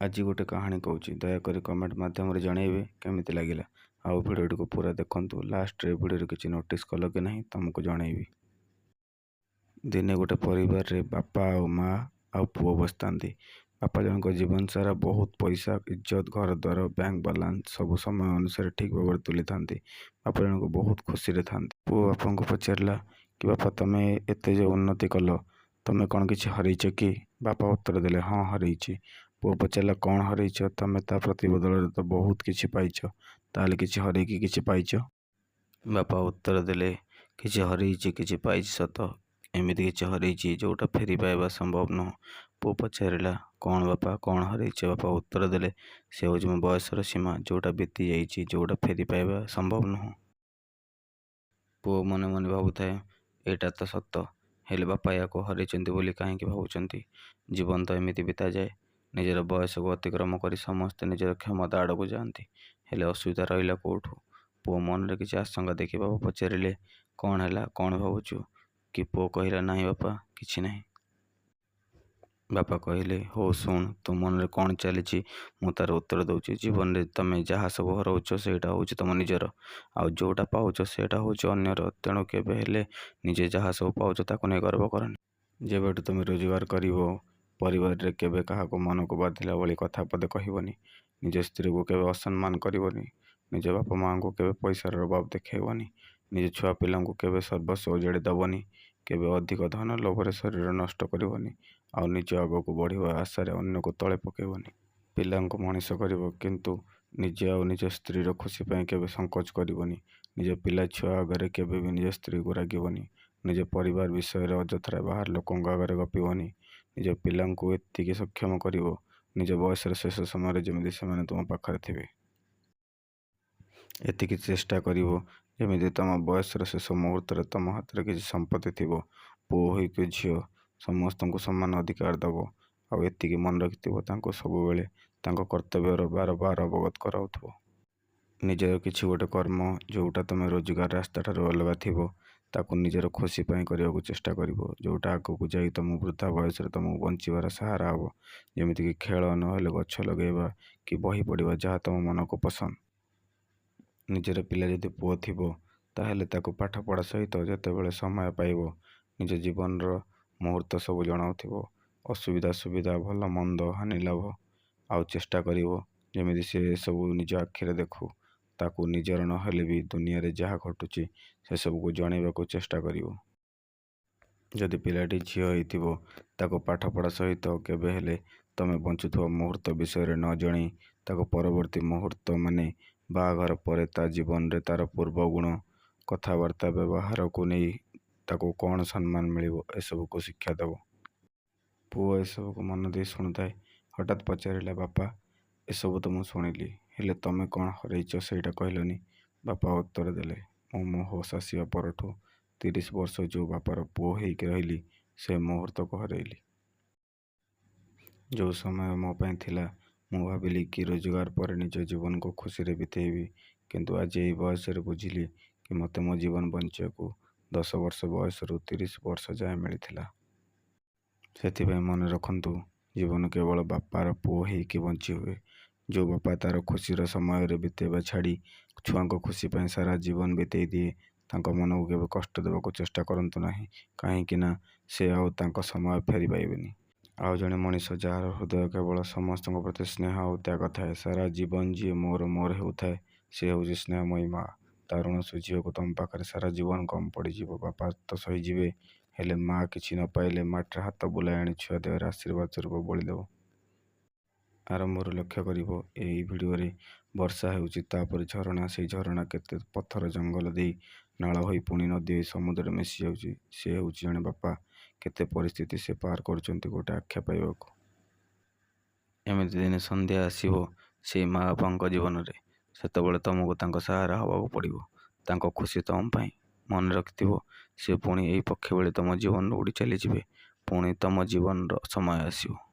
ଆଜି ଗୋଟେ କାହାଣୀ କହୁଛି, ଦୟାକରି କମେଣ୍ଟ ମାଧ୍ୟମରେ ଜଣେଇବେ କେମିତି ଲାଗିଲା। ଆଉ ଭିଡ଼ିଓଟିକୁ ପୁରା ଦେଖନ୍ତୁ। ଲାଷ୍ଟରେ ଭିଡ଼ିଓରେ କିଛି ନୋଟିସ୍ କଲ କି ନାହିଁ ତମକୁ ଜଣେଇବି। ଦିନେ ଗୋଟେ ପରିବାରରେ ବାପା ଆଉ ମା ଆଉ ପୁଅ ବସିଥାନ୍ତି। ବାପା ଜଣଙ୍କ ଜୀବନ ସାରା ବହୁତ ପଇସା, ଇଜ୍ଜତ, ଘରଦ୍ୱାର, ବ୍ୟାଙ୍କ ବାଲାନ୍ସ ସବୁ ସମୟ ଅନୁସାରେ ଠିକ୍ ଭାବରେ ତୁଲେଇଥାନ୍ତି। ବାପା ଜଣକ ବହୁତ ଖୁସିରେ ଥାନ୍ତି। ପୁଅ ବାପାଙ୍କୁ ପଚାରିଲା କି ବାପା, ତମେ ଏତେ ଯେଉଁ ଉନ୍ନତି କଲ, ତମେ କ'ଣ କିଛି ହରେଇଛ କି? ବାପା ଉତ୍ତର ଦେଲେ, ହଁ, ହରେଇଛି। ପୁଅ ପଚାରିଲା, କ'ଣ ହରେଇଛ? ତମେ ତା ପ୍ରତିବଦଳରେ ତ ବହୁତ କିଛି ପାଇଛ, ତାହେଲେ କିଛି ହରେଇକି କିଛି ପାଇଛ? ବାପା ଉତ୍ତର ଦେଲେ, କିଛି ହରେଇଛି, କିଛି ପାଇଛି ସତ। ଏମିତି କିଛି ହରେଇଛି ଯେଉଁଟା ଫେରି ପାଇବା ସମ୍ଭବ ନୁହଁ। ପୁଅ ପଚାରିଲା, କ'ଣ ବାପା, କ'ଣ ହରେଇଛ? ବାପା ଉତ୍ତର ଦେଲେ, ସେ ହେଉଛି ମୋ ବୟସର ସୀମା, ଯେଉଁଟା ବିତି ଯାଇଛି, ଯେଉଁଟା ଫେରି ପାଇବା ସମ୍ଭବ ନୁହଁ। ପୁଅ ମନେ ମନେ ଭାବୁଥାଏ, ଏଇଟା ତ ସତ। ହେଲେ ବାପା ଏହାକୁ ହରେଇଛନ୍ତି ବୋଲି କାହିଁକି ଭାବୁଛନ୍ତି? ଜୀବନ ତ ଏମିତି ବିତାଯାଏ। ନିଜର ବୟସକୁ ଅତିକ୍ରମ କରି ସମସ୍ତେ ନିଜର କ୍ଷମତା ଆଡ଼କୁ ଯାଆନ୍ତି। ହେଲେ ଅସୁବିଧା ରହିଲା କେଉଁଠୁ? ପୁଅ ମନରେ କିଛି ଆଶଙ୍କା ଦେଖି ବାପା ପଚାରିଲେ, କ'ଣ ହେଲା, କ'ଣ ଭାବୁଛୁ କି? ପୁଅ କହିଲା, ନାହିଁ ବାପା, କିଛି ନାହିଁ। ବାପା କହିଲେ, ହଉ ଶୁଣ, ତୋ ମନରେ କ'ଣ ଚାଲିଛି ମୁଁ ତାର ଉତ୍ତର ଦେଉଛି। ଜୀବନରେ ତମେ ଯାହା ସବୁ ହରଉଛ, ସେଇଟା ହେଉଛି ତମ ନିଜର। ଆଉ ଯେଉଁଟା ପାଉଛ, ସେଇଟା ହେଉଛି ଅନ୍ୟର। ତେଣୁ କେବେ ହେଲେ ନିଜେ ଯାହା ସବୁ ପାଉଛ, ତାକୁ ନେଇ ଗର୍ବ କରନି। ଯେବେଠୁ ତମେ ରୋଜଗାର କରିବ, ପରିବାରରେ କେବେ କାହାକୁ ମନକୁ ବାଧିଲା ଭଳି କଥା ପଦେ କହିବନି। ନିଜ ସ୍ତ୍ରୀକୁ କେବେ ଅସମ୍ମାନ କରିବନି। ନିଜ ବାପା ମାଆଙ୍କୁ କେବେ ପଇସାର ଅଭାବ ଦେଖାଇବନି। ନିଜ ଛୁଆ ପିଲାଙ୍କୁ କେବେ ସର୍ବସ୍ୱ ଉଜାଡ଼ି ଦେବନି। କେବେ ଅଧିକ ଧନ ଲୋଭରେ ଶରୀର ନଷ୍ଟ କରିବନି। ଆଉ ନିଜ ଆଗକୁ ବଢ଼ିବା ଆଶାରେ ଅନ୍ୟକୁ ତଳେ ପକାଇବନି। ପିଲାଙ୍କୁ ମଣିଷ କରିବ, କିନ୍ତୁ ନିଜେ ଆଉ ନିଜ ସ୍ତ୍ରୀର ଖୁସି ପାଇଁ କେବେ ସଙ୍କୋଚ କରିବନି। ନିଜ ପିଲା ଛୁଆ ଆଗରେ କେବେ ବି ନିଜ ସ୍ତ୍ରୀକୁ ରାଗିବନି। ନିଜ ପରିବାର ବିଷୟରେ ଅଯଥାରେ ବାହାର ଲୋକଙ୍କ ଆଗରେ ଗପିବନି। ନିଜ ପିଲାଙ୍କୁ ଏତିକି ସକ୍ଷମ କରିବ, ନିଜ ବୟସର ଶେଷ ସମୟରେ ଯେମିତି ସେମାନେ ତୁମ ପାଖରେ ଥିବେ। ଏତିକି ଚେଷ୍ଟା କରିବ, ଯେମିତି ତୁମ ବୟସର ଶେଷ ମୁହୂର୍ତ୍ତରେ ତୁମ ହାତରେ କିଛି ସମ୍ପତ୍ତି ଥିବ। ପୁଅ ହେଉ କି ଝିଅ, ସମସ୍ତଙ୍କୁ ସମାନ ଅଧିକାର ଦେବ। ଆଉ ଏତିକି ମନେ ରଖିଥିବ, ତାଙ୍କୁ ସବୁବେଳେ ତାଙ୍କ କର୍ତ୍ତବ୍ୟର ବାରବାର ଅବଗତ କରାଉଥିବ। ନିଜର କିଛି ଗୋଟେ କର୍ମ, ଯେଉଁଟା ତୁମେ ରୋଜଗାର ରାସ୍ତାଠାରୁ ଅଲଗା ଥିବ, ତାକୁ ନିଜର ଖୁସି ପାଇଁ କରିବାକୁ ଚେଷ୍ଟା କରିବ, ଯେଉଁଟା ଆଗକୁ ଯାଇ ତୁମ ବୃଦ୍ଧା ବୟସରେ ତୁମକୁ ବଞ୍ଚିବାର ସାହାରା ହେବ। ଯେମିତିକି ଖେଳ, ନହେଲେ ଗଛ ଲଗାଇବା କି ବହି ପଢ଼ିବା, ଯାହା ତୁମ ମନକୁ ପସନ୍ଦ। ନିଜର ପିଲା ଯଦି ପୁଅ ଥିବ, ତାହେଲେ ତାକୁ ପାଠପଢ଼ା ସହିତ ଯେତେବେଳେ ସମୟ ପାଇବ, ନିଜ ଜୀବନର ମୁହୂର୍ତ୍ତ ସବୁ ଜଣାଉଥିବ, ଅସୁବିଧା ସୁବିଧା, ଭଲ ମନ୍ଦ, ହାନି ଲାଭ। ଆଉ ଚେଷ୍ଟା କରିବ ଯେମିତି ସେ ଏସବୁ ନିଜ ଆଖିରେ ଦେଖୁ। ତାକୁ ନିଜର ନହେଲେ ବି ଦୁନିଆରେ ଯାହା ଘଟୁଛି, ସେସବୁକୁ ଜଣାଇବାକୁ ଚେଷ୍ଟା କରିବ। ଯଦି ପିଲାଟି ଝିଅ ହେଇଥିବ, ତାକୁ ପାଠପଢ଼ା ସହିତ କେବେ ହେଲେ ତମେ ବଞ୍ଚୁଥିବା ମୁହୂର୍ତ୍ତ ବିଷୟରେ ନ ଜଣେଇ ତାକୁ ପରବର୍ତ୍ତୀ ମୁହୂର୍ତ୍ତ, ମାନେ ବାହାଘର ପରେ ତା ଜୀବନରେ ତାର ପୂର୍ବ ଗୁଣ, କଥାବାର୍ତ୍ତା, ବ୍ୟବହାରକୁ ନେଇ ତାକୁ କ'ଣ ସମ୍ମାନ ମିଳିବ, ଏସବୁକୁ ଶିକ୍ଷା ଦେବ। ପୁଅ ଏସବୁକୁ ମନ ଦେଇ ଶୁଣୁଥାଏ। ହଠାତ୍ ପଚାରିଲା, ବାପା, ଏସବୁ ତ ମୁଁ ଶୁଣିଲି, ହେଲେ ତମେ କ'ଣ ହରେଇଛ ସେଇଟା କହିଲନି? ବାପା ଉତ୍ତର ଦେଲେ, ମୁଁ ମୋ ହୋସ୍ ଆସିବା ପରଠୁ 30 ବର୍ଷ ଯେଉଁ ବାପାର ପୁଅ ହେଇକି ରହିଲି, ସେ ମୁହୂର୍ତ୍ତକୁ ହରେଇଲି। ଯେଉଁ ସମୟ ମୋ ପାଇଁ ଥିଲା, ମୁଁ ଭାବିଲି କି ରୋଜଗାର ପରେ ନିଜ ଜୀବନକୁ ଖୁସିରେ ବିତେଇବି। କିନ୍ତୁ ଆଜି ଏହି ବୟସରେ ବୁଝିଲି କି ମୋତେ ମୋ ଜୀବନ ବଞ୍ଚିବାକୁ 10 ବର୍ଷ ବୟସରୁ 30 ବର୍ଷ ଯାଏଁ ମିଳିଥିଲା। ସେଥିପାଇଁ ମନେ ରଖନ୍ତୁ, ଜୀବନ କେବଳ ବାପାର ପୁଅ ହେଇକି ବଞ୍ଚି ହୁଏ। ଯେଉଁ ବାପା ତାର ଖୁସିର ସମୟରେ ବିତେଇବା ଛାଡ଼ି ଛୁଆଙ୍କ ଖୁସି ପାଇଁ ସାରା ଜୀବନ ବିତେଇ ଦିଏ, ତାଙ୍କ ମନକୁ କେବେ କଷ୍ଟ ଦେବାକୁ ଚେଷ୍ଟା କରନ୍ତୁ ନାହିଁ, କାହିଁକି ନା ସେ ଆଉ ତାଙ୍କ ସମୟ ଫେରି ପାଇବେନି। ଆଉ ଜଣେ ମଣିଷ, ଯାହାର ହୃଦୟ କେବଳ ସମସ୍ତଙ୍କ ପ୍ରତି ସ୍ନେହ ଆଉ ତ୍ୟାଗ ଥାଏ, ସାରା ଜୀବନ ଯିଏ ମୋର ମୋର ହେଉଥାଏ, ସେ ହେଉଛି ସ୍ନେହମୟୀ ମା'। ତା ଋଣ ଶୁଝିବାକୁ ତମ ପାଖରେ ସାରା ଜୀବନ କମ୍ ପଡ଼ିଯିବ। ବାପା ତ ସହିଯିବେ, ହେଲେ ମା' କିଛି ନ ପାଇଲେ ମାଟିରେ ହାତ ବୁଲାଇ ଆଣି ଛୁଆ ଦେହରେ ଆଶୀର୍ବାଦ ସ୍ୱରୂପ ବୋଳିଦେବ। ଆରମ୍ଭରୁ ଲକ୍ଷ୍ୟ କରିବ ଏହି ଭିଡ଼ିଓରେ, ବର୍ଷା ହେଉଛି, ତାପରେ ଝରଣା। ସେଇ ଝରଣା କେତେ ପଥର ଜଙ୍ଗଲ ଦେଇ ନାଳ ହୋଇ ପୁଣି ନଦୀ ହୋଇ ସମୁଦ୍ରରେ ମିଶିଯାଉଛି। ସେ ହେଉଛି ଜଣେ ବାପା। କେତେ ପରିସ୍ଥିତି ସେ ପାର କରୁଛନ୍ତି ଗୋଟେ ଆଖ୍ୟା ପାଇବାକୁ। ଏମିତି ଦିନେ ସନ୍ଧ୍ୟା ଆସିବ ସେଇ ମା ବାପାଙ୍କ ଜୀବନରେ, ସେତେବେଳେ ତମକୁ ତାଙ୍କ ସାହାରା ହେବାକୁ ପଡ଼ିବ। ତାଙ୍କ ଖୁସି ତମ ପାଇଁ। ମନେ ରଖିଥିବ, ସେ ପୁଣି ଏଇ ପକ୍ଷୀ ଭଳି ତମ ଜୀବନରୁ ଉଡ଼ି ଚାଲିଯିବେ। ପୁଣି ତମ ଜୀବନର ସମୟ ଆସିବ।